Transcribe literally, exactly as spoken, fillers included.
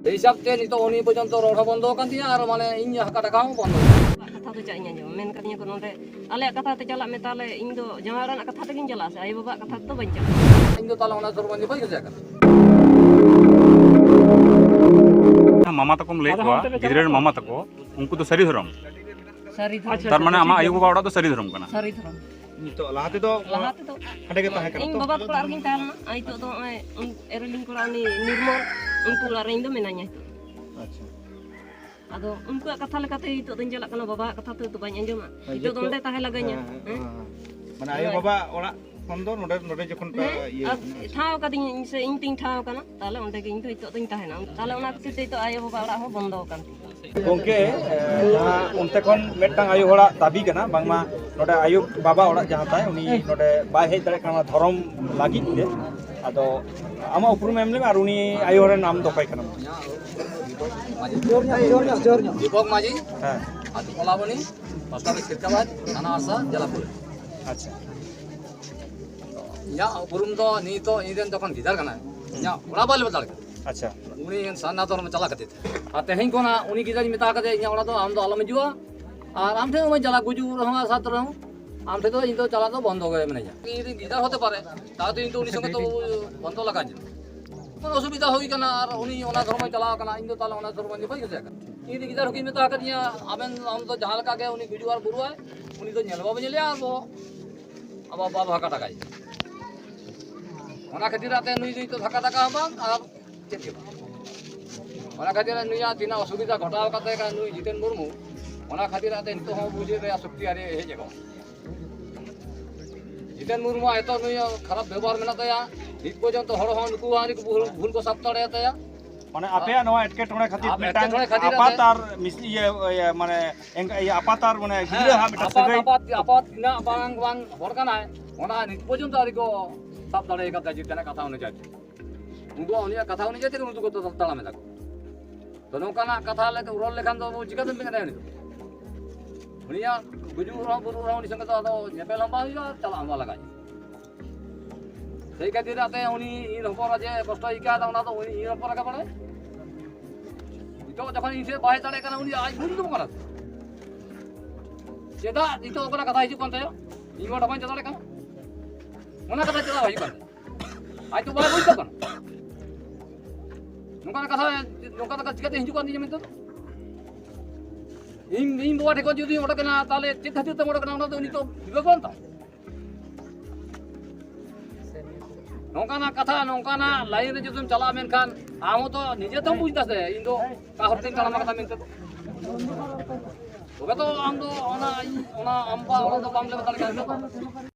ᱦᱤᱥᱟᱹᱵ ᱛᱮ ᱱᱤᱛᱚᱜ ᱩᱱᱤ ᱯᱚᱨᱡᱚᱱᱛᱚ ᱨᱚᱲ ᱦᱚᱸ ᱵᱚᱱᱫᱚ ᱟᱠᱟᱱ ᱛᱤᱧᱟ ᱟᱨ ᱢᱟᱱᱮ ᱤᱧ ᱦᱟᱠᱟ ᱴᱟᱠᱟ ᱦᱚᱸ ᱵᱚᱱᱫᱚ᱾ ᱠᱟᱛᱷᱟ ᱫᱚ ᱪᱟᱜ ᱤᱧ ᱟᱸᱡᱚᱢᱟ? ᱢᱮᱱ ᱠᱟᱫᱤᱧᱟ ᱠᱚ ᱱᱚᱰᱮ ᱟᱞᱮᱭᱟᱜ ᱠᱟᱛᱷᱟ ᱛᱮ ᱪᱟᱞᱟᱜ ᱢᱮ, ᱛᱟᱦᱞᱮ ᱤᱧ ᱫᱚ ᱡᱟᱶᱟᱭ ᱚᱲᱟᱜ ᱨᱮᱱᱟᱜ ᱠᱟᱛᱷᱟ ᱛᱮᱜᱤᱧ ᱪᱟᱞᱟᱜᱼᱟ ᱥᱮ ᱟᱭᱳ ᱵᱟᱵᱟᱣᱟᱜ ᱠᱟᱛᱷᱟ ᱛᱮᱫᱚ ᱵᱟᱹᱧ ᱪᱟᱞᱟᱜᱼᱟ᱾ ᱤᱧ ᱫᱚ ᱛᱟᱦᱞᱮ ᱚᱱᱟ ᱫᱷᱚᱨᱢᱚ ᱤᱧ ᱫᱚ ᱵᱟᱹᱧ ᱠᱩᱥᱤᱭᱟᱜ ᱠᱟᱱᱟ᱾ ᱢᱟᱢᱟ ᱛᱟᱠᱚᱢ ᱞᱟᱹᱭᱮᱫ ᱠᱚᱣᱟ, ᱜᱤᱫᱽᱨᱟᱹ ᱨᱮᱱ ᱢᱟᱢᱟ ᱛᱟᱠᱚ, ᱩᱱᱠᱩ ᱫᱚ ᱥᱟᱹᱨᱤ ᱫᱷᱚᱨᱚᱢ? ᱥᱟᱹᱨᱤ ᱫᱷᱚᱨᱚᱢ᱾ ᱛᱟᱨ ᱢᱟᱱᱮ ᱟᱢᱟᱜ ᱟᱭᱳ ᱵᱟᱵᱟ ᱚᱲᱟᱜ ᱫᱚ ᱥᱟᱹᱨᱤ ᱫᱷᱚᱨᱚᱢ ᱠᱟᱱᱟ? ᱥᱟᱹᱨᱤ ᱫᱷᱚᱨᱚᱢ᱾ ᱱᱤᱛᱚᱜ ᱞᱟᱦᱟ ᱛᱮᱫᱚ ᱞᱟᱦᱟ ᱛᱮᱫᱚ ᱦᱟᱸᱰᱮ ᱜᱮ ᱛᱟᱦᱮᱸ ᱠᱟᱱᱟ ᱤᱧ ᱛᱚ? ᱵᱟᱵᱟ ᱛᱟᱠᱚ ᱚᱲᱟᱜ ᱨᱮᱜᱤᱧ ᱛᱟᱦᱮᱸ ᱞᱮᱱᱟ᱾ ᱟᱨ ᱱᱤᱛᱚᱜ ᱫᱚ ᱱᱚᱜᱼᱚᱭ ᱩᱱ-, ᱮᱨᱮᱞᱤᱧ ᱠᱚᱲᱟ ᱩᱱᱤ ᱱᱤᱨᱢᱚᱞ, ᱩᱱᱠᱩ ᱚᱲᱟᱜ ᱨᱮ ᱤᱧ ᱫᱚ ᱢᱮᱱᱟᱧᱟ ᱱᱤᱛᱚᱜ᱾ ᱟᱪᱪᱷᱟ᱾ ᱟᱫᱚ ᱩᱱᱠᱩᱣᱟᱜ ᱠᱟᱛᱷᱟ ᱞᱮᱠᱟᱛᱮ ᱱᱤᱛᱚᱜ ᱫᱚᱧ ᱪᱟᱞᱟᱜ ᱠᱟᱱᱟ, ᱵᱟᱵᱟᱣᱟᱜ ᱠᱟᱛᱷᱟ ᱛᱮᱫᱚ ᱵᱟᱹᱧ ᱟᱸᱡᱚᱢᱟ᱾ ᱦᱮᱸ, ᱱᱤᱛᱚᱜ ᱫᱚ ᱡᱚᱛᱚ ᱚᱸᱰᱮ ᱛᱟᱦᱮᱸ ᱞᱟᱜᱟᱧᱟ᱾ ᱦᱮᱸ, ᱦᱮᱸ, ᱦᱮᱸ᱾ ᱦᱮᱸ, ᱦᱮᱸ᱾ ᱢᱟᱱᱮ ᱟᱭᱳ ᱦᱳᱭ᱾ ᱵᱟᱵᱟ ᱚᱲᱟᱜ ᱠᱷᱚᱱ ᱫᱚ ᱱᱚᱰᱮ, ᱱᱚᱰᱮ ᱡᱚᱠᱷᱚᱱ ᱯᱮ ᱦᱮᱸ, ᱤᱭᱟᱹ ᱟᱨ ᱴᱷᱟᱶ ᱠᱟᱫᱤᱧ ᱤᱧ ᱥᱮ ᱤᱧ ᱛᱤᱧ ᱴᱷᱟᱶ ᱠᱟᱱᱟ, ᱛᱟᱦᱞᱮ ᱚᱸᱰᱮ ᱜᱮ ᱤᱧ ᱫᱚ ᱱᱤᱛᱚᱜ ᱫᱚᱧ ᱛᱟᱦᱮᱱᱟ᱾ ᱛᱟᱦᱞᱮ ᱚᱱᱟ ᱠᱷᱟᱹᱛᱤᱨ ᱛᱮ ᱱᱤᱛᱚᱜ ᱟᱭᱳ ᱵᱟᱵᱟ ᱚᱲᱟᱜ ᱦᱚᱸ ᱵᱚᱱᱫᱚ ᱟᱠᱟᱱ ᱛᱤᱧᱟ᱾ ᱜᱚᱝᱠᱮ, ᱮ, ᱡᱟᱦᱟᱸ ᱚᱱᱛᱮ ᱠᱷᱚᱱ ᱢᱤᱫᱴᱟᱝ ᱟᱭᱳ ᱦᱚᱲᱟᱜ ᱫᱟᱹᱵᱤ ᱠᱟᱱᱟ, ᱵᱟᱝᱢᱟ ᱱᱚᱰᱮ ᱟᱭᱳ ᱵᱟᱵᱟ ᱚᱲᱟᱜ ᱡᱟᱦᱟᱸ ᱛᱟᱭ, ᱩᱱᱤ ᱱᱚᱰᱮ ᱵᱟᱭ ᱦᱮᱡ ᱫᱟᱲᱮᱭᱟᱜ ᱠᱟᱱᱟ ᱫᱷᱚᱨᱚᱢ ᱞᱟᱹᱜᱤᱫ ᱛᱮ᱾ ᱟᱫᱚ ᱟᱢᱟᱜ ᱩᱯᱨᱩᱢ ᱮᱢ ᱞᱮᱢᱮ ᱟᱨ ᱩᱱᱤ ᱟᱭᱳ ᱦᱚᱲ ᱨᱮᱱ ᱟᱢ ᱫᱚ ᱚᱠᱚᱭ ᱠᱟᱱᱟᱢ? ᱤᱧᱟᱹᱜ ᱩᱯᱨᱩᱢ ᱫᱤᱯᱚᱠ ᱢᱟᱹᱡᱷᱤ, ᱦᱮᱸ᱾ ᱟᱹᱛᱩ ᱠᱚᱞᱟᱵᱚᱱᱤ, ᱯᱟᱥᱴᱟ ᱫᱚ ᱥᱤᱨᱠᱟᱵᱟᱫᱽ, ᱛᱷᱟᱱᱟ ᱟᱨᱥᱟ, ᱡᱮᱞᱟ ᱯᱩᱨᱩᱞᱤᱭᱟᱹ᱾ ᱟᱪᱪᱷᱟ᱾ ᱤᱧᱟᱹᱜ ᱩᱯᱨᱩᱢ ᱫᱚ ᱱᱤᱛᱚᱜ ᱤᱧ ᱨᱮᱱ ᱡᱚᱠᱷᱚᱱ ᱜᱤᱫᱟᱹᱨ ᱠᱟᱱᱟᱭ, ᱤᱧᱟᱹᱜ ᱚᱲᱟᱜ ᱵᱟᱭ ᱞᱮᱵᱮᱫ ᱫᱟᱲᱮ ᱠᱟᱱᱟ᱾ ᱟᱪᱪᱷᱟ᱾ ᱩᱱᱤ ᱥᱟᱨᱱᱟ ᱫᱷᱚᱨᱚᱢ ᱪᱟᱞᱟᱜ ᱠᱷᱟᱹᱛᱤᱨ ᱛᱮ᱾ ᱟᱨ ᱛᱮᱦᱮᱧ ᱠᱷᱚᱱᱟᱜ ᱩᱱᱤ ᱜᱤᱫᱟᱹᱨᱤᱧ ᱢᱮᱛᱟ ᱠᱟᱫᱮᱭᱟ, ᱤᱧᱟᱹᱜ ᱚᱲᱟᱜ ᱫᱚ ᱟᱢ ᱫᱚ ᱟᱞᱚᱢ ᱦᱤᱡᱩᱜᱼᱟ, ᱟᱨ ᱟᱢ ᱴᱷᱮᱱ ᱩᱱᱤ ᱪᱟᱞᱟᱜ ᱜᱩᱡᱩᱜ ᱨᱮᱦᱚᱸ ᱟᱨ ᱥᱟᱛ ᱨᱮᱦᱚᱸ, ᱟᱢ ᱴᱷᱮᱱ ᱫᱚ ᱤᱧ ᱫᱚ ᱪᱟᱞᱟᱜ ᱫᱚ ᱵᱚᱱᱫᱚ ᱜᱮ ᱢᱮᱱᱟᱹᱧᱟ᱾ ᱤᱧ ᱨᱮᱱ ᱜᱤᱫᱟᱹᱨ ᱦᱚᱛᱮ ᱯᱟᱨᱮ, ᱛᱟᱣ ᱫᱚ ᱤᱧ ᱫᱚ ᱩᱱᱤ ᱥᱚᱸᱜᱮ ᱫᱚ ᱵᱚᱱᱫᱚ ᱞᱟᱜᱟᱣ ᱤᱧᱟ᱾ ᱢᱟᱱᱮ ᱚᱥᱩᱵᱤᱫᱷᱟ ᱦᱩᱭ ᱠᱟᱱᱟ, ᱟᱨ ᱩᱱᱤ ᱚᱱᱟ ᱫᱷᱚᱨᱢᱚᱭ ᱪᱟᱞᱟᱣ ᱠᱟᱱᱟ, ᱤᱧ ᱫᱚ ᱛᱟᱦᱞᱮ ᱚᱱᱟ ᱫᱷᱚᱨᱢᱚ ᱤᱧ ᱫᱚ ᱵᱟᱹᱧ ᱠᱩᱥᱤᱭᱟᱜ ᱠᱟᱱᱟ᱾ ᱤᱧ ᱨᱮᱱ ᱜᱤᱫᱟᱹᱨ ᱦᱚᱸᱠᱤᱱ ᱢᱮᱛᱟ ᱟᱠᱟᱫᱤᱧᱟ, ᱟᱵᱮᱱ, ᱟᱢ ᱫᱚ ᱡᱟᱦᱟᱸ ᱞᱮᱠᱟ ᱜᱮ ᱩᱱᱤ ᱜᱩᱡᱩᱜ ᱟᱨ ᱵᱩᱨᱩᱜ ᱟᱭ, ᱩᱱᱤ ᱫᱚ ᱧᱮᱞ ᱵᱟᱵᱚ ᱧᱮᱞᱮᱭᱟ, ᱟᱵᱚ, ᱟᱵᱚ ᱵᱟᱵᱟ ᱦᱟᱠᱟ ᱴᱟᱠᱟᱭ᱾ ᱚᱱᱟ ᱠᱷᱟᱹᱛᱤᱨ ᱟᱛᱮ ᱱᱩᱭ ᱫᱚ ᱱᱤᱛᱚᱜ ᱦᱟᱠᱟ ᱴᱟᱠᱟ ᱦᱚᱸ ᱵᱟᱝ, ᱟᱨ ᱪᱮᱫ ᱜᱮ ᱵᱟᱝ᱾ ᱚᱱᱟ ᱠᱷᱟᱹᱛᱤᱨ ᱱᱩᱭᱟᱜ ᱛᱤᱱᱟᱹᱜ ᱚᱥᱩᱵᱤᱫᱷᱟ ᱜᱷᱚᱴᱟᱣ ᱠᱟᱛᱮ ᱱᱩᱭ ᱡᱤᱛᱮᱱ ᱢᱩᱨᱢᱩ, ᱚᱱᱟ ᱠᱷᱟᱹᱛᱤᱨ ᱟᱛᱮ ᱱᱤᱛᱚᱜ ᱦᱚᱸ ᱵᱩᱡᱷᱟᱹᱣ ᱨᱮᱭᱟᱜ ᱥᱚᱠᱛᱤ ᱟᱹᱣᱨᱤ ᱦᱮᱡ ᱟᱠᱚ᱾ ᱡᱤᱛᱮᱱ ᱢᱩᱨᱢᱩᱣᱟᱜ ᱮᱛᱚ ᱱᱩᱭᱟᱜ ᱠᱷᱟᱨᱟᱯ ᱵᱮᱵᱚᱦᱟᱨ ᱢᱮᱱᱟᱜ ᱛᱟᱭᱟ, ᱱᱤᱛ ᱯᱚᱨᱡᱚᱱᱛᱚ ᱦᱚᱲ ᱦᱚᱸ ᱱᱩᱠᱩ ᱦᱚᱸ ᱟᱹᱣᱨᱤ ᱠᱚ ᱵᱷᱩᱞ, ᱵᱷᱩᱞ ᱠᱚ ᱥᱟᱵ ᱫᱟᱲᱮᱭᱟᱛᱟᱭᱟ᱾ ᱢᱟᱱᱮ ᱟᱯᱮᱭᱟᱜ ᱱᱚᱣᱟ ᱮᱴᱠᱮᱴᱚᱬᱮ ᱠᱷᱟᱹᱛᱤᱨ ᱟᱯ-, ᱢᱤᱫᱴᱟᱝ ᱮᱴᱠᱮᱴᱚᱬᱮ ᱠᱷᱟᱹᱛᱤᱨ ᱟᱯᱟᱛ ᱟᱯᱮ ᱟᱨ ᱢᱤᱥ-, ᱤᱭᱟᱹ, ᱤᱭᱟᱹ, ᱢᱟᱱᱮ ᱮᱝ-, ᱤᱭᱟᱹ, ᱟᱯᱟᱛ ᱟᱨ ᱢᱟᱱᱮ ᱦᱮᱸ, ᱜᱤᱫᱽᱨᱟᱹ ᱦᱟᱸᱜ ᱢᱤᱫᱴᱟᱝ ᱟᱯᱟᱛ, ᱥᱟᱹᱜᱟᱹᱭ᱾ ᱟᱯᱟᱛ, ᱟᱯᱟᱛ ᱛᱤᱱᱟᱹᱜ ᱢᱟᱨᱟᱝ, ᱢᱟᱨᱟᱝ ᱦᱚᱲ ᱠᱟᱱᱟᱭ, ᱚᱱᱟ ᱱᱤᱛ ᱯᱚᱨᱡᱚᱱᱛᱚ ᱟᱹᱣᱨᱤ ᱠᱚ ᱥᱟᱵ ᱫᱟᱲᱮ ᱟᱠᱟᱫᱟ ᱡᱤᱛᱮᱱᱟᱜ ᱠᱟᱛᱷᱟ ᱚᱱᱩᱡᱟᱭᱤ᱾ ᱩᱱᱠᱩᱣᱟᱜ ᱩᱱᱤᱭᱟᱜ ᱠᱟᱛᱷᱟ ᱚᱱᱩᱡᱟᱭᱤ ᱛᱮᱜᱮ ᱩᱱᱠᱩ ᱠᱚ ᱛᱟᱲᱟᱢ ᱮᱫᱟ ᱠᱚ᱾ ᱛᱚ ᱱᱚᱝᱠᱟᱱᱟᱜ ᱠᱟᱛᱷᱟ ᱞᱮᱠᱟ ᱨᱚᱲ ᱞᱮᱠᱷᱟᱱ ᱫᱚ ᱟᱵᱚ ᱪᱤᱠᱟᱹᱛᱮᱢ ᱢᱮᱱᱟ ᱩᱱᱤ ᱫᱚ? ᱩᱱᱤᱭᱟᱜ ᱜᱩᱡᱩᱜ ᱨᱮᱦᱚᱸ ᱵᱩᱨᱩᱜ ᱨᱮᱦᱚᱸ ᱩᱱᱤ ᱥᱚᱸᱜᱮ ᱫᱚ ᱟᱫᱚ ᱧᱮᱯᱮᱞ ᱦᱚᱸ ᱵᱟᱝ ᱦᱩᱭᱩᱜᱼᱟ, ᱪᱟᱞᱟᱜ ᱦᱚᱸ ᱵᱟᱝ ᱞᱟᱜᱟᱜᱼᱟ᱾ ᱥᱮᱭ ᱠᱷᱟᱹᱛᱤᱨ ᱟᱛᱮ ᱩᱱᱤ ᱤᱧ ᱦᱚᱯᱚᱱ ᱨᱟ ᱡᱮ ᱠᱚᱥᱴᱚᱭ ᱟᱹᱭᱠᱟᱹᱣ ᱮᱫᱟ, ᱚᱱᱟ ᱫᱚ ᱩᱱᱤ ᱤᱧ ᱦᱚᱯᱚᱱ ᱨᱟ ᱜᱮ ᱵᱟᱲᱟᱭᱟ᱾ ᱱᱤᱛᱚᱜ ᱡᱚᱠᱷᱚᱱ ᱤᱧ ᱴᱷᱮᱱ ᱵᱟᱭ ᱫᱟᱲᱮᱭᱟᱜ ᱠᱟᱱᱟ, ᱩᱱᱤ ᱟᱡ ᱵᱩᱡᱽ ᱫᱚ ᱠᱟᱱᱟ᱾ ᱪᱮᱫᱟᱜ ᱱᱤᱛᱚᱜ ᱚᱱᱠᱟᱱᱟᱜ ᱠᱟᱛᱷᱟ ᱦᱤᱡᱩᱜ ᱠᱟᱱ ᱛᱟᱭᱟ? ᱤᱧ ᱱᱚᱰᱮ ᱵᱟᱹᱧ ᱪᱟᱞᱟᱣ ᱫᱟᱲᱮᱭᱟᱜ ᱠᱟᱱᱟ, ᱚᱱᱟ ᱠᱟᱛᱷᱟ ᱪᱮᱫᱟᱜ ᱦᱤᱡᱩᱜ ᱠᱟᱱ ᱛᱟᱭᱟ? ᱟᱡ ᱫᱚ ᱵᱟᱭ ᱵᱩᱡᱽ ᱫᱟᱲᱮᱭᱟᱜ ᱠᱟᱱᱟ᱾ ᱱᱚᱝᱠᱟᱱᱟᱜ ᱠᱟᱛᱷᱟ, ᱱᱚᱝᱠᱟᱱᱟᱜ ᱠᱟᱛᱷᱟ ᱪᱤᱠᱟᱹᱛᱮ ᱦᱤᱡᱩᱜ ᱠᱟᱱ ᱛᱤᱧᱟ ᱢᱮᱱᱛᱮ? ᱤᱧ, ᱤᱧ ᱵᱟᱵᱟ ᱴᱷᱮᱱ ᱠᱷᱚᱱ ᱡᱩᱫᱤ ᱚᱰᱚᱠ ᱮᱱᱟ, ᱛᱟᱦᱚᱞᱮ ᱪᱮᱫ ᱠᱷᱟᱹᱛᱤᱨ ᱛᱮᱢ ᱚᱰᱚᱠ ᱮᱱᱟ, ᱚᱱᱟ ᱫᱚ ᱩᱱᱤ ᱛᱚ ᱵᱤᱵᱮᱠ ᱵᱟᱹᱱᱩᱜ ᱛᱟᱢ᱾ ᱱᱚᱝᱠᱟᱱᱟᱜ ᱠᱟᱛᱷᱟ, ᱱᱚᱝᱠᱟᱱᱟᱜ ᱞᱟᱭᱤᱱ ᱨᱮ ᱡᱩᱫᱤᱢ ᱪᱟᱞᱟᱜᱼᱟ, ᱢᱮᱱᱠᱷᱟᱱ ᱟᱢ ᱦᱚᱸᱛᱚ ᱱᱤᱡᱮ ᱛᱮᱢ ᱵᱩᱡᱽ ᱫᱟ ᱥᱮ ᱤᱧ ᱫᱚ ᱚᱠᱟ ᱦᱚᱨ ᱛᱮᱧ ᱛᱟᱲᱟᱢ ᱟᱠᱟᱫᱟ ᱢᱮᱱᱛᱮ᱾ ᱛᱚᱵᱮ ᱛᱚ ᱟᱢ ᱫᱚ ᱚᱱᱟ, ᱚᱱᱟ ᱟᱢ ᱵᱟ ᱚᱲᱟᱜ ᱫᱚ ᱵᱟᱢ ᱞᱮᱵᱮᱫ ᱫᱟᱲᱮ ᱠᱟᱣᱫᱟ᱾